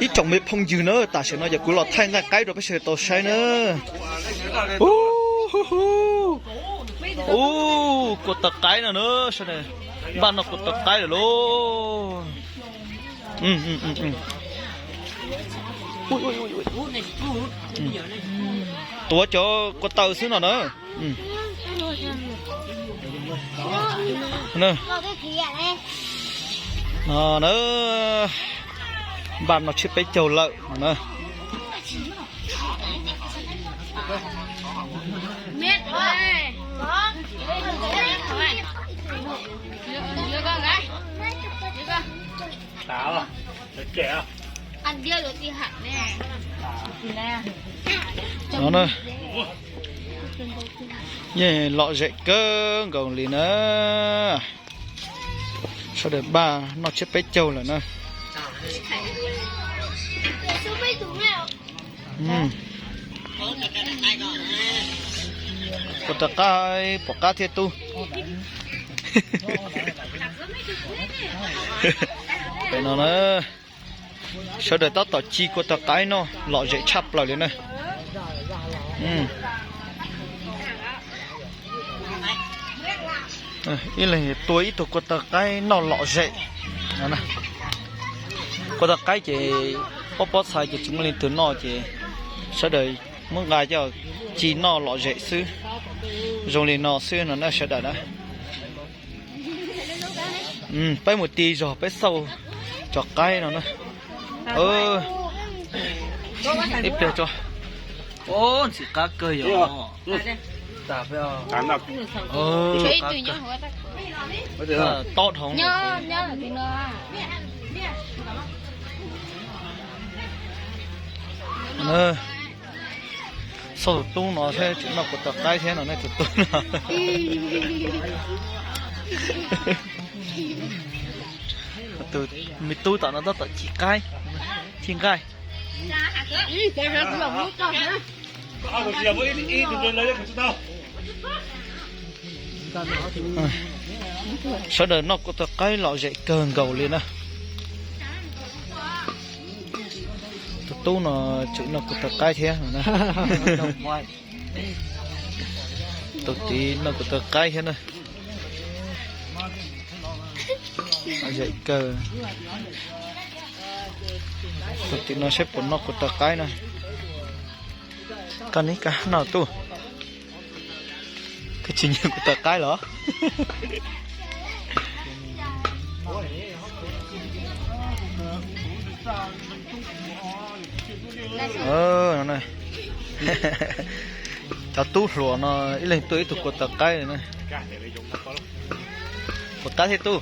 Ib tsoom me phooj ywg na, tam sim no ces kuv los thaij nqaij qaib rau peb sawv daws tau saib na. Ub, ub, ub, kua taw qaib no na, sawv daws, npaj noj kua taw qaib lawm lauj. Tuav cov kua taw xwb no na. No na, npaj no tshiab peb caug lawm no na. No na, yeej lom zem kawg nkaus li na. Sawv daws npaj noj tshiab peb caug lawm na. Kua taw qaib pom qab thiab tub. Pem no na, sawv daws tab tom ci kua taw qaib noj lom zem tshaj plaws li na. Ib leeg tua ib tug kua taw qaib noj lom zem. Kua taw qaib ces pob pob txhais ces tsis muaj leej twg noj ces sawv daws muab nqa coj ci noj lom zem xwb. Zoo li no xwb no na sawv daws na. Peb mus ti zog peb xauj cov qaib no na. Ib pliag tso. Ntxim qab kawg yog. Tob dhau. Xauj tus tub no thiab tseem noj kua taw qaib thiab no ne tus tub no. Tus me tub tom no tab tom ci qaib, ci nqaij. Sawv daws noj kua taw qaib lom zem kawg nkaus li na. Tus tub no tseem noj kua taw qaib thiab. Tus tid noj kua taw qaib thiab na. Lom zem kawg. Tus tim no saib puas noj kua taw qaib na. Koj neb koj noj tub. Koj tsis nyiam kua taw qaib los? Cov tub hluas no ib leeg tuaj ib tug kua taw qaib na. Puas qab thiab tub?